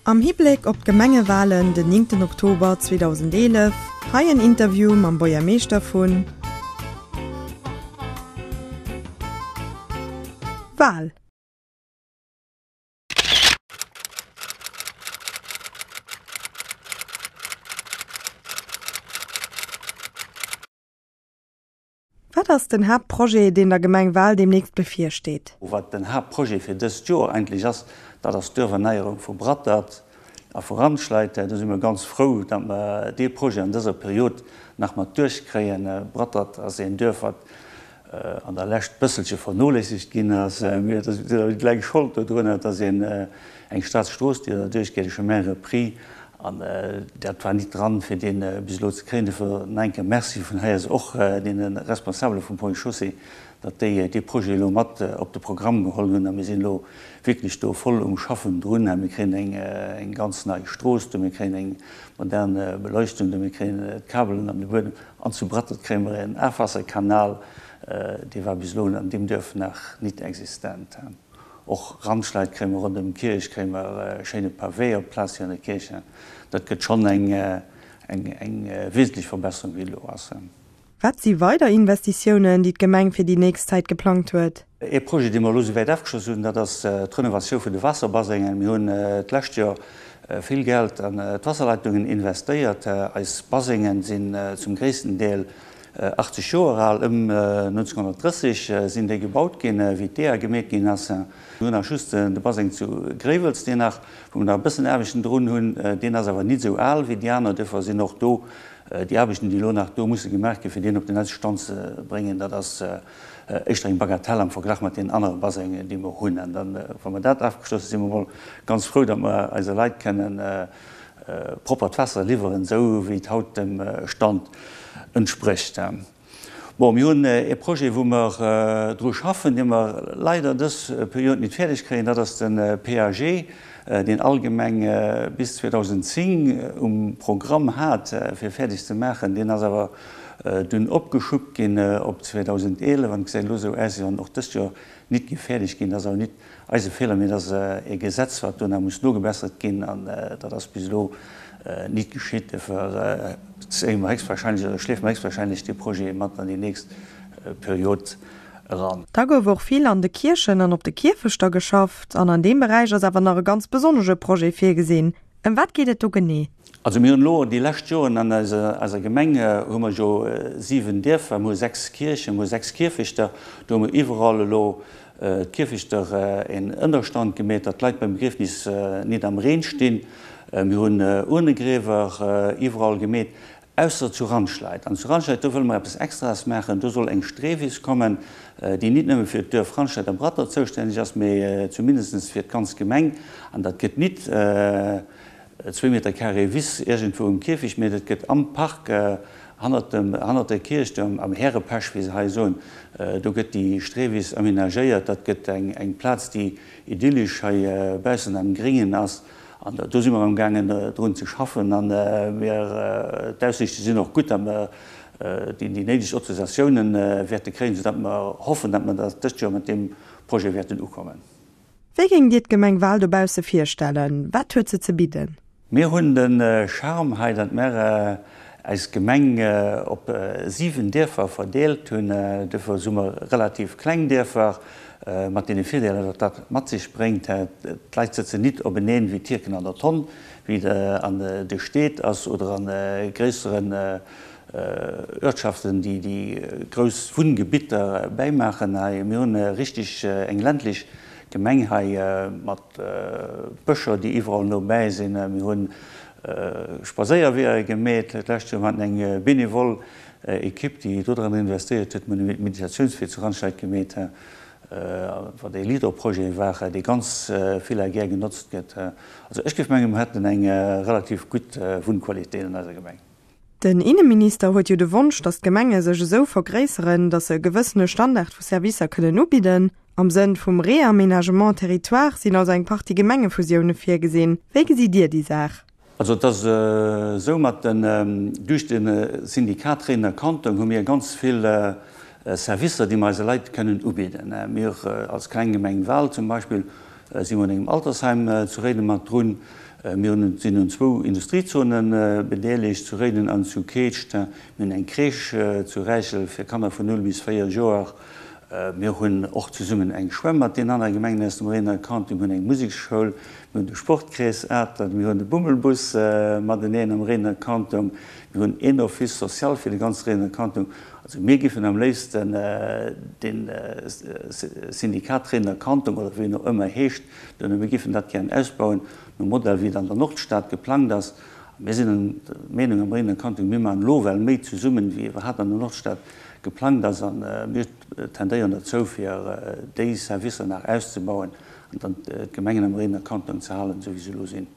Am Hibléck op d'Gemengewalen den 9 Oktober 2011, hei en Interview mam Buergermeeschter vun Wal. Wat ass den Haaptprojet, deen der Gemeng Wal deemnächst bevirsteet? Wat den Haaptprojet fir dëst Joer eigentlech ass, dat ass d'Duerferneierung vu Brattert a vu Randschleid. Do si mir ganz frou, datt mer dee Projet an dëser Period nach mat duerchkréien. Brattert ass een Duerf, wat an der Lescht bësselche vernoléissegt ginn ass. Mir sinn awer nit eleng Schold dodrunner. Et ass eng Staatsstrooss, déi derduerch geet, e Chemin repris. An dat war nit dran, fir dee bis elo ze kréien. Dofir nach eng Kéier Merci vun hei aus och deene Responsabele vum Ponts et Chaussées, datt déi dee Projet elo mat op de Programm geholl hunn. A mir sinn elo wierklech do voll um Schaffen drun. Mir kréien eng ganz nei Strooss do, mir kréien eng modern Beleuchtung do, mir kréien d'Kabelen an de Buedem. An zu Brattert kréie mer en Afwaasserkanal, dee war bis elo an deem Duerf nach nit existent. Och Randschleit kréie mer, ronderëm d'Kierch kréie mer e schéine Pavé op d'Plaz virun der Kierch. Dat gëtt schonn eng wesentlech Verbesserung, wéi et elo ass. Wat si weider Investitiounen, déi d'Gemeng fir déi nächst Zäit geplangt huet? Ee Projet, dee mer elo souwäit afgeschloss hunn, dat ass d'Renovatioun vun de Waasserbasengen. Mir hunn d'lescht Joer vill Geld an d'Wasserleitungen investéiert. Eis Basengen sinn zum gréissten Deel 80 Joer al, ëm 1930 sinn déi gebaut ginn, wéi d'EA gemeet ginn ass. Mir hunn nach just de Baseng zu Gréiwels, deen nach, wou mer nach e bëssen Aarbechten drun hunn. Deen ass awer nit esou al wéi déi aner. Duerfir sinn och do déi Aarbechten, déi elo nach do musse gemaach ginn, fir deen op den neiste Stand ze bréngen, dat ass éischter eng Bagatelle am Verglach mat deenen anere Basengen, déi mer hunn. An dann, wa mer dat afgeschloss hunn, si mer emol ganz frou, datt mer eise Leit kënnen proppert Waasser liwweren, esou wéi et haut dem Stand entsprécht. Bon, mir hunn ee Projet, wou mer dru schaffen, dee mer leider dës Period nit fäerdeg kréien, dat ass de PAG, deen all Gemeng bis 2010 um Programm hat, fir fäerdeg ze maachen. Deen ass awer dunn opgeschuppt ginn op 2011 an et gesäit elo esou aus, wéi wann en och dëst Joer nit géif fäerdeg ginn. Dat ass awer nit Eise Feeler, mee et ass e Gesetz, wat do nach muss nogebessert ginn, an dat ass bis elo nit geschitt. Duerfir zéie mer héchstwahrscheinlech oder schleefe mer héchstwahrscheinlech dee Projet mat an déi nächst Period eran. Da gouf och vill an de Kierchen an op de Kierfechter geschafft, an an deem Beräich ass awer nach e ganz besonnesche Projet virgesinn. Ëm wat geet et do genee? Also mir hunn elo déi lescht Joren an eiser Gemeng hu mer jo 7 Dierfer, mir hu 6 Kierchen, mir hu 6 Kierfechter. Do hu mer iwwerall elo d'Kierfechter een Ënnerstand gemeet, datt d'Leit beim Begriefnis nit am Reen stinn. Mir hunn Urnegriewer iwwerall gemeet, ausser zu Randschleid. An zu Randschleid, do wëlle mer eppes Extraes maachen. Do soll eng Streewiss kommen, déi nit nëmme fir d'Duerf Randschleid a Bratter zoustänneg ass, mee zumindest fir d'ganz Gemeng. An dat gëtt nit zwéi Meter carré Wiss iergendwou um Kierfecht, mee dat gëtt am Park hannert dem, hannert der Kierch, do am Härepesch, wéi se hei soen, do gëtt déi Streewiss amenagéiert. Dat gëtt eng, eng Plaz, déi idyllesch hei baussen am Gréngen ass. An do si mer amgaangen drun ze schaffen a mir, d'Aussiichte sinn och gutt, datt mer déi, déi néideg Autorisatiounen wäerte kréien, soudatt mer hoffen, datt mer dat dëst Joer mat deem Projet wäerten ukommen. Wéi géingt Dir d'Gemeng Wal dobausse virstellen? Wat huet se ze bidden? Mir hunn de Charme hei, datt mer eis Gemeng op 7 Dierfer verdeelt hunn. Duerfir hu mer relativ kleng Dierfer, mat deene Virdeeler, datt dat mat sech bréngt. D'Leit sëtzen nit openeen wéi d'Tierken an der Tonn, wéi et an de Steed ass oder a gréisseren Uertschaften, déi déi grouss Wunngebitter bäimaachen. Hei, mir hunn richtig eng ländlech Gemeng hei mat Bëscher, déi iwwerall no bäi sinn. Mir hu Spadséierweeër gemeet d'lescht Joer. Mir haten eng benevol Ekipp, déi dodran investéiert huet. Mir hunn e Meditatiounswee zu Randscheit gemeet, wat ee Leader-Projet war, dee ganz vill a gär genotzt gëtt. Also ech géif mengen, mir hätten eng relativ gutt Wunnqualitéit an eiser Gemeng. Den Inneminister huet jo de Wonsch, datt d'Gemenge sech esou vergréisseren, datt se e gewëssene Standard vu Servicer kënnen ubidden. Am Sënn vum Réaménagement territoire sinn also eng Partie Gemengefusioune virgesinn. Wéi gesitt Dir déi Saach? Also et ass esou, mat den, duerch de Syndikat Réidener Kanton hu mir ganz vill Servicer, déi mer eise Leit kënnen ubidden. Mir als kleng Gemeng Wal zum Beispill. si mer un engem Altersheim zu Réiden mat drun. Mir hunn, sinn un zwou Industriezone bedeelegt, zu Réiden an zu Keetscht. Mir hunn eng Crèche zu Räichel fir Kanner vun 0 bis 4 Joer. Mir hunn och zesummen eng Schwämm mat deenen anere Gemengen aus dem Réidener Kanton. Mir hunn eng Museksschoul, mir hunn de Sportkrees Atert, mir hunn de Bummelbus mateneen am Réidener Kanton, mir hunn een Office social fir de ganze Réidener Kanton. Also mir giffen am léifsten de Syndikat Réidener Kanton, oder wéi en och ëmmer heescht, duerno, mir giffen dat gären ausbauen nom Modell wéi et an der Nordstad geplangt ass. A mir sinn der Meenung am Réidener Kanton, mir maachen elo well méi zesummen, wéi iwwerhaapt an der Nordstad geplangt ass. A mir tendéieren derzou, fir déi Servicer nach auszebauen an dann d'Gemengen am Réidener Kanton ze halen, esou wéi se elo sinn.